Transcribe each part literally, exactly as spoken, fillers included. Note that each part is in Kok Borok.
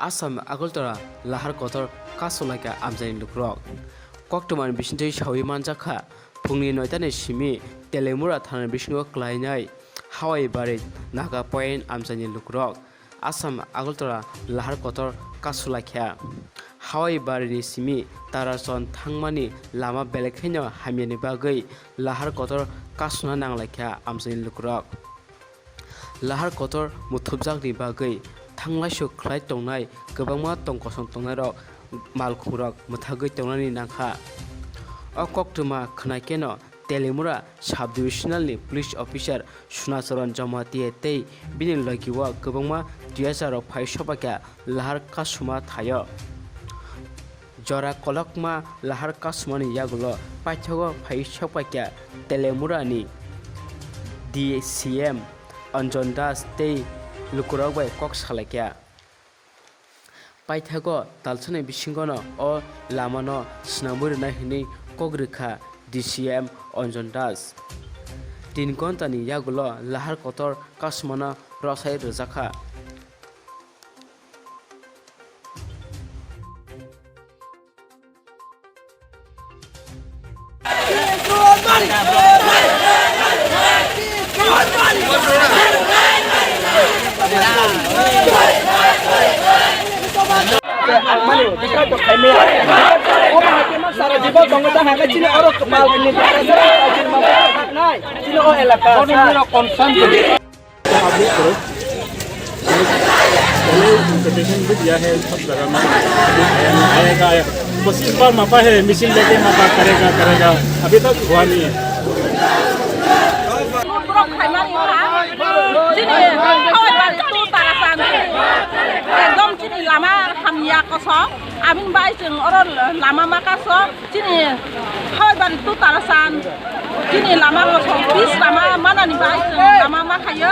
Assam Agartala lahar kotor kasulaikha amchaini lukurok. Koktwmani bisingtwi sawi manjakha, phungni noitani simi Teliamura thanani bisingo klainai Hawai bari Naga Point amchaini lukurok. Assam Agartala lahar kotor kasulaikha. Hawai barini simi Tarachand thangmani lama belai kheno hamyani bagwi lahar kotor kasuna nanglaikha amchaini lukurok. Lahar kotor muthubjakni bagwi thanglaisu khlai tongnai kwbangma tong kosong tongnairok malkhungrok mwthagwi tongnani nangkha. O koktwma khwnaikeno Teliamura Sub-Divisional ni Police Officer Sunacharan Jamatia tei bini logi o kwbangma tiyasa rok phai sokbaikha lahar kasuma thaio. Jora kolokma lahar kasumani yagulo paithago phai sokbaikha Teliamura ni D C M Anjan Das tei lukurok bai kok salaikha. Paithago talsani bisingono o lamano swnamwi rwnai hwnwi kok rwkha D C M Anjan Das. Tin ghontani yagulo lahar kotor kasumano rwsai rwjakha. Sara jibon tongo ta hangka chini oro kwpal ni nai chini o elaka. Public को पहले इंटीमेशन भी दिया है सब जगह में। अभी आया नहीं, आएगा, आया। बस इस बार मौका है, मिशन लेके मौका करेगा, करेगा। अभी तक हुआ नहीं है। Borok khaimani wngkha, chini Hawai bari tu tara san, ekdom chini lama hamya kosong, abini bai chwng oro lama ma kaso. Chini Hawai bari tu tara san, chini lama kosong, pis lama manani bai chwng lama ma khayo.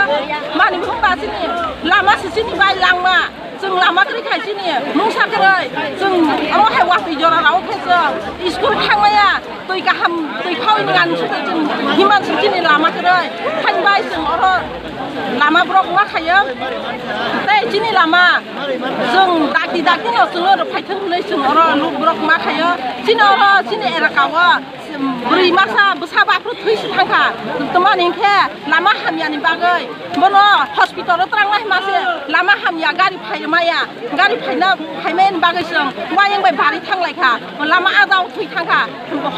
Mani bumba chini lama se chini bai langma, chwng lama kwrwi khai chini mungsa kwrwi, chwng oro hai watwi jora rao khe chwng school thangmaya, twi kaham twi khawi ngan se chwng himan se chini lama kwrwi, thang bai chwng oro lama borok ma khayo. Tei chini lama chwng dakti dakti no chwng oro phaithwng hwnwi chwng oro luk borok ma khayo. Chini oro chini elaka o bwrwi masa bwsa baphru thwi si thangkha. Tamani hinkhe lama hamyani bagwi bono hospital o twrang lai mase lama hamya gari phai maya. Gari phaina phaimani bagwi chwng wayang bai bari thang lai kha. Lama ajao thwi thang kha.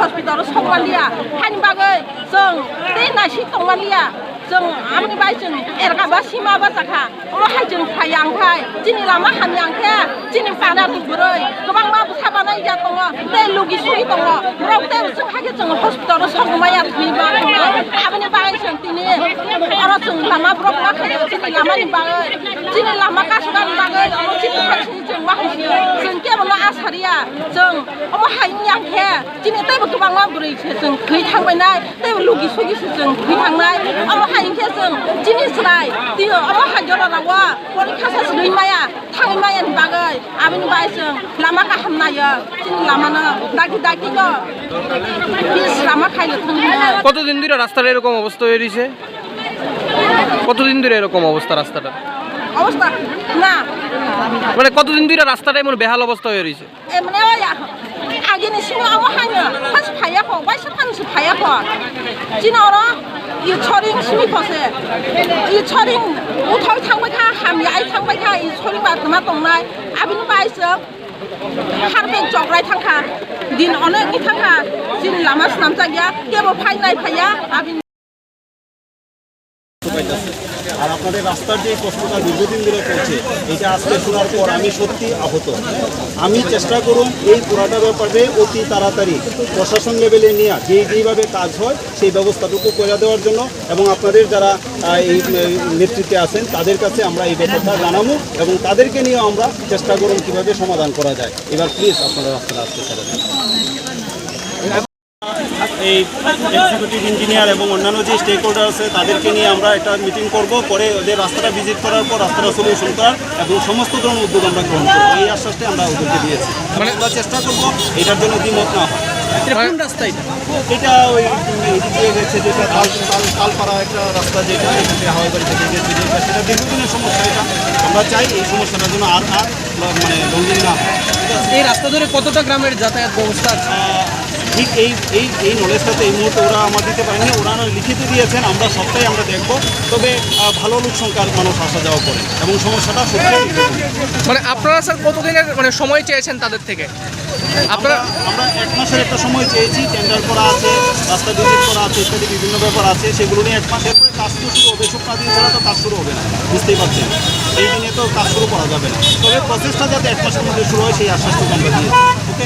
Hospital o sok manliya. Haini bagwi chwng tei naisik tong manliya. Chwng aboni bai chwng elaka ba sima bachakha. Omo hai chwng phai yang khai, chini lama hamya hwnkhe, chini para ni bwrwi kwbangma bwsa banai ya tongo, tei lugi sugi tongo. Borok tei chwng hai khe chwng hospital o sok maya thwi ma tongo. Aboni bagwi chwng tini oro chwng lama borok ma khaio, chini lama ni bagwi, chini lama kasugani bagwi, omo chini hai chwng ma hai chwng kebo no asariya, chwng omo hai wngya khe, chini teibo kwbangma bwrwi se chwng thwi thangbai nai. Tei lugi sugi se chwng thwi thangnai. Omo hai hinkhe chwng chini chwrai twi omo hai jora rao porikha se swnwi maya, thangwi maya ni bagwi aboni bai chwng lama kaham naio. Chini lama no dagi dagi no pis lama khailo thangwi maya. কতদিন ধরে রাস্তাটা এরকম অবস্থা হয়ে রয়েছে? কতদিন ধরে এরকম অবস্থা রাস্তাটা? Obosta na. মানে কতদিন ধরে রাস্তাটা এমন বেহাল অবস্থা হয়ে রয়েছে? Emne o ya. Agini simi omo haino pas phaya kho, waisa phang si phaya kho. Chini oro i choring simi kho se. I choring uthoi thangbai kha, hamya ai thangbai kha, i choring ba tma tongnai. Abini bai se harpek chokrai thang kha. Din onek ni thang kha. Chini lama swnam chak ya, kebo phai nai phaya. Abini আর আপনাদের রাস্তার যে এই কষ্টটা দীর্ঘদিন ধরে চলছে, এটা আজকে শোনার পর আমি সত্যি আহত। আমি চেষ্টা করুন এই পুরাটা ব্যাপারে অতি তাড়াতাড়ি প্রশাসন লেভেলে নিয়ে যেই যেইভাবে কাজ হয় সেই ব্যবস্থাটুকু করে দেওয়ার জন্য, এবং আপনাদের যারা, আহ, এই, এই নেতৃত্বে আছেন তাদের কাছে আমরা এই ব্যাপারটা জানাবো এবং তাদেরকে নিয়ে আমরা চেষ্টা করুন কীভাবে সমাধান করা যায়। এবার প্লিজ আপনারা রাস্তাটা আজকে ছেড়ে দিন। এই এক্সিকিউটিভ ইঞ্জিনিয়ার এবং অন্যান্য যে স্টেক হোল্ডার আছে, তাদেরকে নিয়ে আমরা একটা মিটিং করব, করে ওদের রাস্তাটা ভিজিট করার পর রাস্তাটা সলিউশন করার এবং সমস্ত ধরনের উদ্যোগ আমরা গ্রহণ করবো, এই আশ্বাসটাই আমরা ওদেরকে দিয়েছি। মানে আমরা চেষ্টা করব এটার জন্য দ্বিমত না হয়। এটা কোন রাস্তা এটা? এটা ওই এদিক দিয়ে গেছে, যেটা তাল তাল তালপাড়া একটা রাস্তা, যেটা এখান থেকে হাওয়াই বাড়ি থেকে গেছে, যেটা সেটা দীর্ঘদিনের সমস্যা। এটা আমরা চাই এই সমস্যাটা যেন আর আর মানে রঙিন না হয়। ঠিক আছে? এই রাস্তা ধরে কতটা গ্রামের যাতায়াত ব্যবস্থা আছে? আহ, ঠিক এই এই এই নলেজটা তো এই মুহূর্তে ওরা আমার দিতে পারেনি, ওরা লিখিত দিয়েছেন, আমরা সবটাই আমরা দেখব। তবে আহ, ভালো লোক সংখ্যার মানুষ আসা যাওয়া করে এবং সমস্যাটা সত্যি। মানে আপনারা স্যার কতদিনের মানে সময় চেয়েছেন তাদের থেকে? আমরা আমরা এক মাসের একটা সময় চেয়েছি, টেন্ডার করা আছে, রাস্তা ভিজিট করা আছে, ইত্যাদি বিভিন্ন ব্যাপার আছে, সেগুলো নিয়ে এক মাস। এরপরে কাজ তো শুরু হবে, শুক্লা দিন ছাড়া তো কাজ শুরু হবে না, বুঝতেই পারছেন। এই দিনে তো কাজ শুরু করা যাবে না, তবে প্রসেসটা যাতে এক মাসের মধ্যে শুরু হয় সেই আশ্বাসটুকু আমরা দিয়েছি।